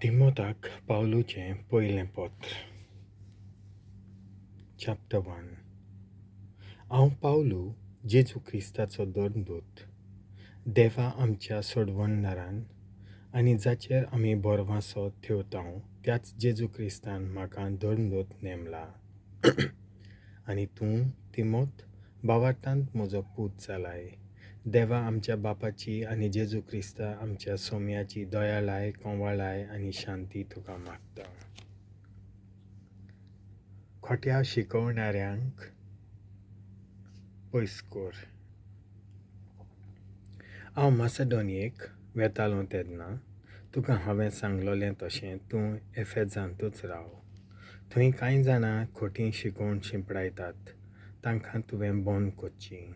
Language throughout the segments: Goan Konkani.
तिमोताक पावलूचें पयलें पत्र, चॅप्टर 1. हांव पावलू, जेजू क्रिस्ताचो धर्मदूत, देवा आमच्या सोडवणदारान आनी जाचेर आमी भरवांसो ठेवता त्याच जेजू क्रिस्तान म्हाका धर्मदूत नेमला. आनी तूं तिमोत भावार्थांत म्हजो पूत जालाय. देवा आमच्या बापाची आनी जेजू क्रिस्ता आमच्या सोम्याची दयाळाय, कंवाळाय आनी शांती तुका मागता. खोट्या शिकोवणाऱ्यांक पयस कर. हांव मासेडोनियेक वेतालो तेन्ना तुका हांवें सांगलोलें तशें तूं एफेजांतूच राव. थंय कांय जाणां खोटी शिकोवण शिंपडायतात, तांकां तुवें बंद करची.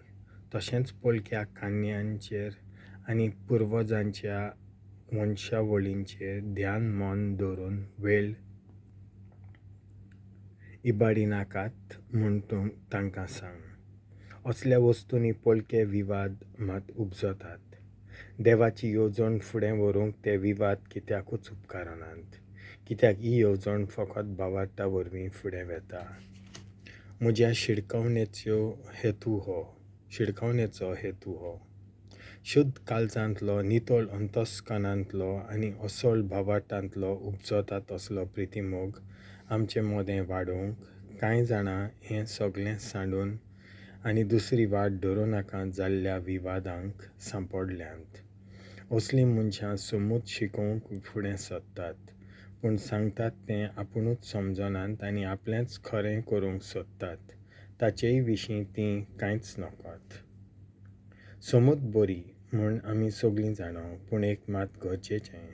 तशेंच पोलक्या काणयांचेर आनी पुर्वजांच्या वंशावळींचेर ध्यान मन दवरून वेळ इबाडिनाकात म्हूण तूं तांकां सांग. असल्या वस्तूंनी पोलके विवाद मात उपजतात. देवाची येवजण फुडें व्हरूंक ते विवाद कित्याकूच उपकारनात, कित्याक ही येवजण फकत भावार्था वरवीं फुडें वेता. म्हज्या शिडकावणेचो हेतू हो, शुद्ध काळजांतलो, नितळ अंतस्कनांतलो आनी असळ भावार्थांतलो उपजता तसलो प्रितीमोग आमचे मदें वाडोवंक कांय जाणां हें सगळें सांडून आनी दुसरी वाट धरूं नाका जाल्ल्या विवादांक सांपडल्यांत. असलीं मनशां समूत शिकोवंक फुडें सरतात, पूण सांगतात तें आपुणूच समजनात आनी आपलेंच खरें करूंक सोदतात, ताचेय विशीं तीं कांयच नकत. समूत बरी म्हूण आमी सगळीं जाणां, पूण एक मात गरजेचें,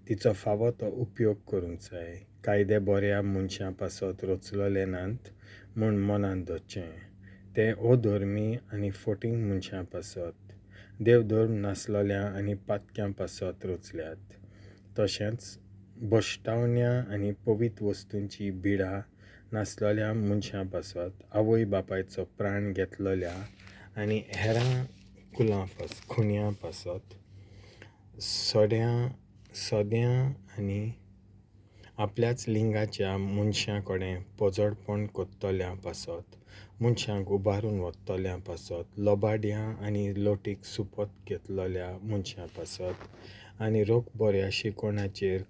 तिचो फावो तो उपयोग करूंक जाय. कायदे बऱ्या मनशां पासत रचलोले नात म्हूण मनांत धरचें, ते अधर्मी आनी फटींग मनशां पासत, देवधर्म नासलोल्या आनी पातक्यां पासत रचल्यात. तशेंच भश्टावण्या आनी पवित्र वस्तूंची बिडा नासलोल्या मनशां पासत, आवय बापायचो प्राण घेतलोल्या आनी हेरां कुलां खुन्यां पासत, सद्या आनी आपल्याच लिंगाच्या मनशां कडेन पोजडपण करतल्यां पासत, मनशांक उबारून व्हरतल्यां पासत, लोबाड्यां आनी लोटीक सुपत घेतलोल्या मनशां पासत आनी रोख बऱ्या शिकोवणाचेर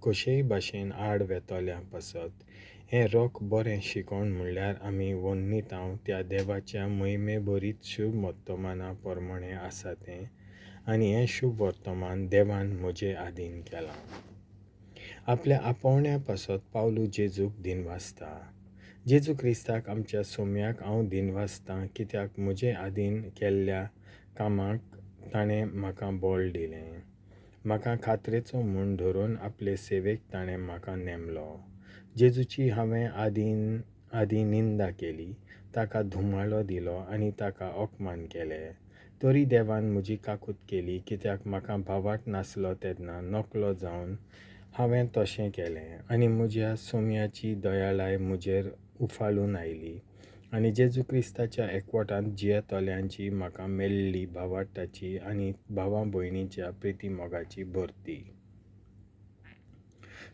कशेय भाशेन आड वेतोल्या पासत. हें रोख बरें शिकोवण म्हणल्यार आमी वन्नीतांव त्या देवाच्या महिमेभरीत शुभ वर्तमाना प्रमाणें आसा तें, आनी हें शुभ वर्तमान देवान म्हजे आदीन केलां. आपल्या आपोवण्या पासत पावलू जेजूक दिनवासता. जेजू क्रिस्ताक आमच्या सोम्याक हांव दिनवासतां, कित्याक म्हजे आदीन केल्ल्या कामाक ताणें म्हाका बळ दिलें. म्हाका खात्रेचो म्हूण धरून आपले सेवेक ताणें म्हाका नेमलो. जेजूची हांवें आदीं निंदा केली, ताका धुमाळो दिलो आनी ताका अपमान केले. तरी देवान म्हजी काकूत केली, कित्याक म्हाका भावार्थ नासलो तेन्ना नकलो जावन हांवें तशें केलें, आनी म्हज्या सोम्याची दयाळाय म्हजेर उफाळून आयली आनी जेजू क्रिस्ताच्या एकवटांत जियेतल्यांची म्हाका मेळ्ळी भावार्थाची आनी भावा भयणीच्या प्रितीमोगाची भरती.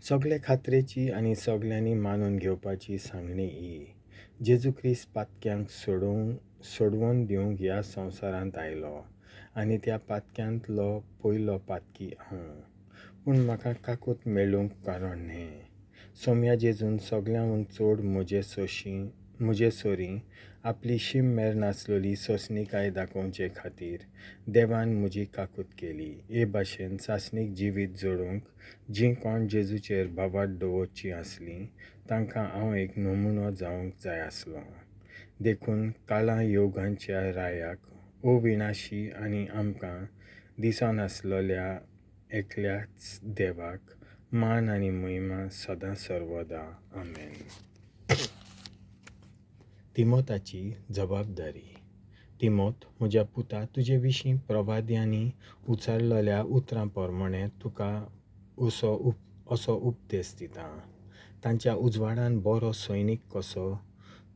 सगळे खात्रेची आनी सगळ्यांनी मानून घेवपाची सांगणी ही, जेजू क्रिस्त पातक्यांक सोडवून दिवंक ह्या संवसारांत आयलो आनी त्या पातक्यांतलो पयलो पातकी हांव. पूण म्हाका काकूत मेळूंक कारण न्हय. सोम्या जेजून सगळ्यांहून चड म्हजे सरीं आपली शीम मेर नासलोली सोंसणीकाय दाखोवचे खातीर देवान म्हजी काकूत केली. हे भाशेन सासणीक जिवीत जोडूंक जीं कोण जेजूचेर भावार्थ दवरचीं आसलीं तांकां हांव एक नमुनो जावंक जाय आसलो. देखून काळा योगांच्या रायाक अविनाशी आनी आमकां दिसनासलोल्या एकल्याच देवाक मान आनी महिमा सदां सर्वदा. आमेन. तिमोताची जबाबदारी. तिमोत म्हज्या पुता, तुजे विशीं प्रवाद्यांनी उचारलेल्या उतरां प्रमाणें तुका असो उपदेस दिता. तांच्या उजवाडान बरो सैनीक कसो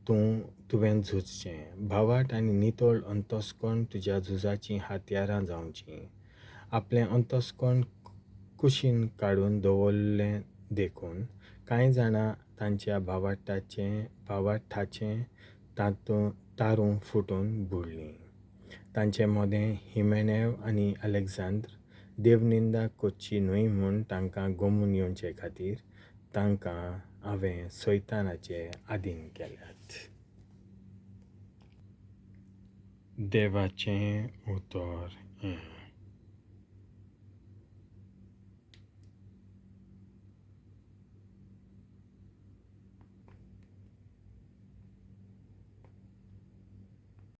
तुवें झुजचें. भावार्थ आनी नितळ अंतस्कर्ण तुज्या झुजाचीं हत्यारां जावचीं. आपलें अंतस्कर्ण कुशीन काडून दवरले देखून, कांय जाणां तांच्या भावार्थाचें तारूं फुटून बुडलीं. तांचे मदें हिमेनेव आनी अलेक्झांद्र, देवनिंदा करची न्हय म्हूण तांकां गमून येवचे खातीर, तांकां हांवें सैतानाचे आदीन केल्यात. देवाचें उतर हें.